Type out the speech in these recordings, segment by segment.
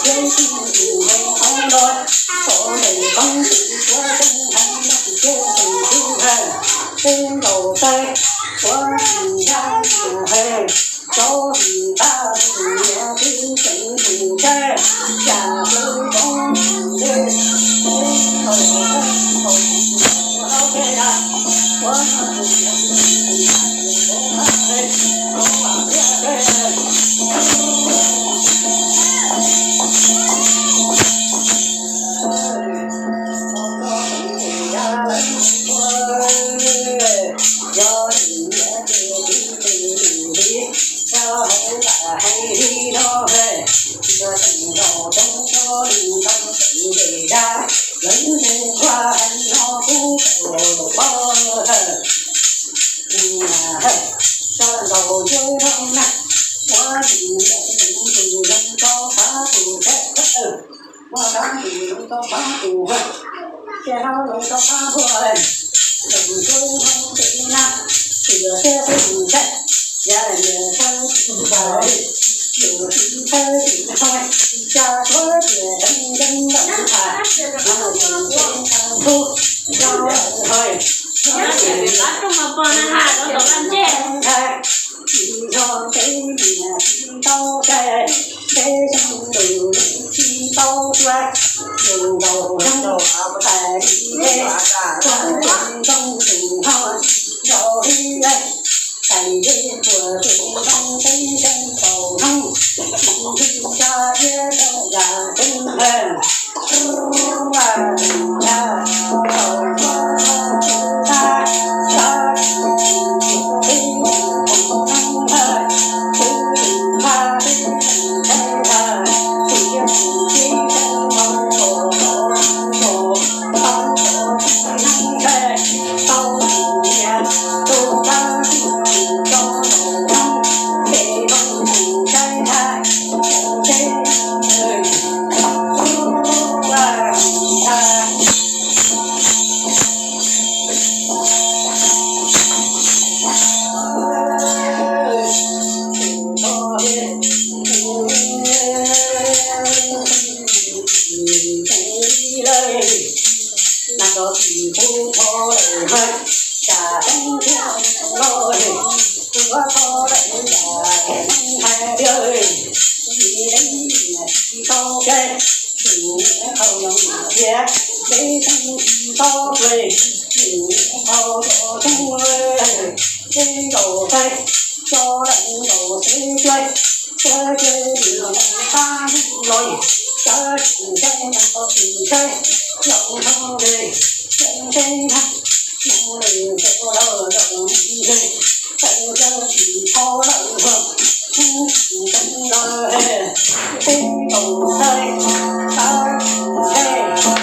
thiab tsis tus nqe qoob los, txom ntawm koob tus tuav tseeb heev los tsis thiab tus tub heev, peb nkaus tawg tuav tsis ncaj heev, tsob hlis qab tus niam twb tseem tus tshawb, cas peb koob tus nqe qoob los, txom ntawm koob tus tuav tseeb heev los tsis thiab tus tub heev, peb nkaus tawg tuav tsis ncaj heev, tsob hlis qab tus niam twb tseem tus tshawb, cas peb koob tus nqe qoob los, muaj qab tus zoo rau qab tus, ces rau zoo rau qab hu, zoo rau qab tus na, tus thiab tus ntxhais, yog niam thawj tus pais, yus txiv thawj tus thawj, cas tuav tias teeb nkeeb ntawm ntxhais, no yus txiv thawj tus coj lawm hais, no yus txiv thawj tus ntxhais, tsis yog peb niam tsis tau cai, peb xeeb tus tsis tau tuag, yus nkaus zoo tais li peb, tuag tus zoo tus ho tsis nkaus li, tais li puas tus zoo peb xeeb nkaus zoo, mus nti tsa thiab tau yam tseeb heev. Nas tso tsis pub thov lawm mas, cas teeb thiab los, kuv thov lawm cas neeg hais tias, tsis teeb niam tsis tau cai, tus niam qhau los niam thiab, peb teeb tsis tau cai, tus niam qhau los coob, peb nkaus cai, tso lawm nkaus xwb cai, tsuav cai tus niam qab los, tsuav tsis cai nas tso tsis cai, los nrog nqe, tsuav cai na, mus lawm tsuav los los nqe, tsuav cai tsis tau lawm, tsuav tsis cai los, peb nkaus cai, tsuav cai, tsuav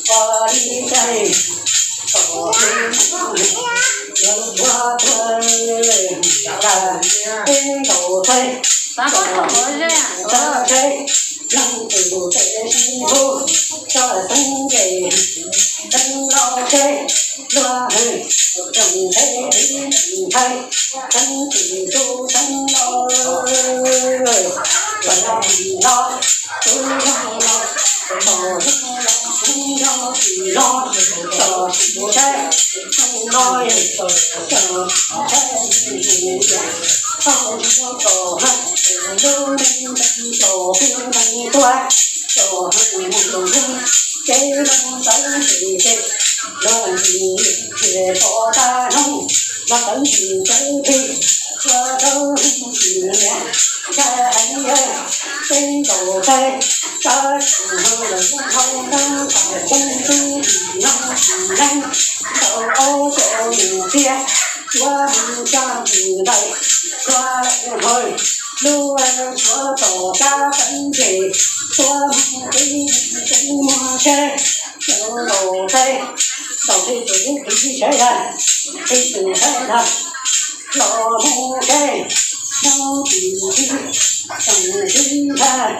Ua li ces kom lub tuaj tuaj tas peb nkaus teb, kom txawj teb, leej twg tes sib hlub, txawj xeeb ces xeeb lauj teb, luag hwj tsoom teb ib nthaij, xeeb tsis tub xeeb lauj, los los tus yog los, los los tus yog tsis los, los tsis teb, no yog los teb, tau tsis tau kom lub neej tau peb neej tuaj, tau mus tus yog ces los tawv ntsis ces, los ntsis ces pom tag hnub, los tawv ntsis tawv plig, ua rau ntsis niam ntshai heev, peb nkaus teb, txawj tsis hu los hau nab tas keeb tub tsis nab tsis neeb, tau ob cov mus tiag, tsuav mus tsa mus ntawm, tsuav lawm hawm, lub tsuav tom kab teeb ces, tsuav mus qhib teeb muag tsheb, tsuav nkaus teb, nkaus teb ces qhib tsheb dag, qhib tus tsheb dag, los mus tsheb, nyob tsis txij, tseem tib ntag,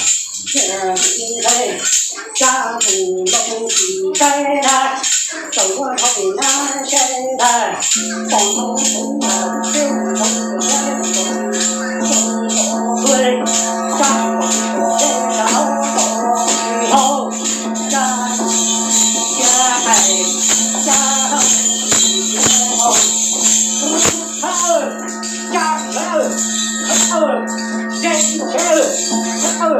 tseem tib ntag, tsa tus loo tsis saib dag, tseem ua dhau nab saib dag, tseem ua tus mas teb tseem ua teb tseem ua teb, tsa tus teb tsa tus hau, tsa tus cia hais, tsa tus cia hau, tsa tus hau, tsa tus hau, tsa tus hau, tsa tus hau,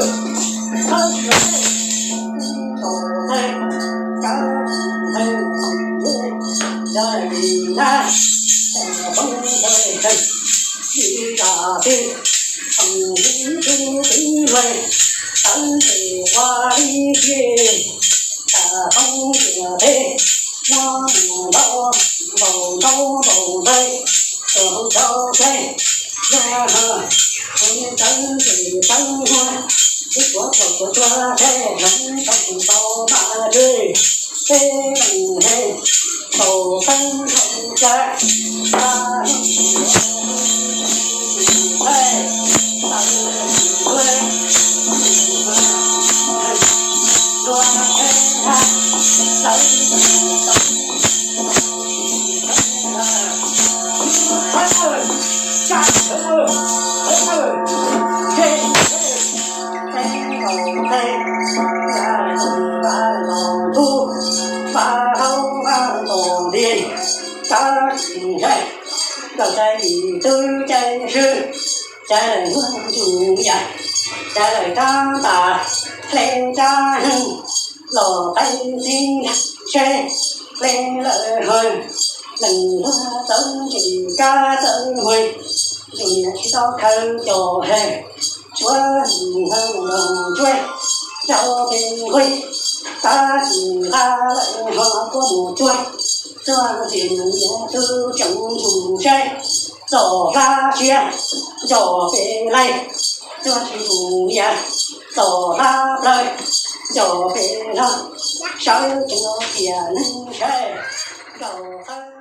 tsa tus hau, tsa tus hau, tawv ntses ua li ces, tas qoob tias teb, muab mus ntaus ntaus ntaus ntaus ntawd, tsuas hu rau teb, yog hu tawv ntses tawv muag, ib puas tsuas puas tsuag teb, hloov tau tus tau mas teb, teb leej he, tau teeb tau tsa, tsa, teb, tau, teb, tau, teb, tau, Cov tsaib lis twb caij swb, cov lawm muaj ntsug yam, cov lawm rab ntas hle rab neeg, los qaib txib seb hle lawm hawm, leej hluas txawv ntsis kab txawv muag, tus niam tsis tau khawb cov hawm, tsuav ntsis hawm los tsuav rau peb nqi, tab sis nqa lawm ho puab mus tsuag, tsuag ntsis niam tub tseem ntsuj saib, txom hlab siab nco peb laig, tsuag tsis mus niam, txom hlab plawg nco peb hlo, sawv tsees los tias neeg saib, nkaus qawb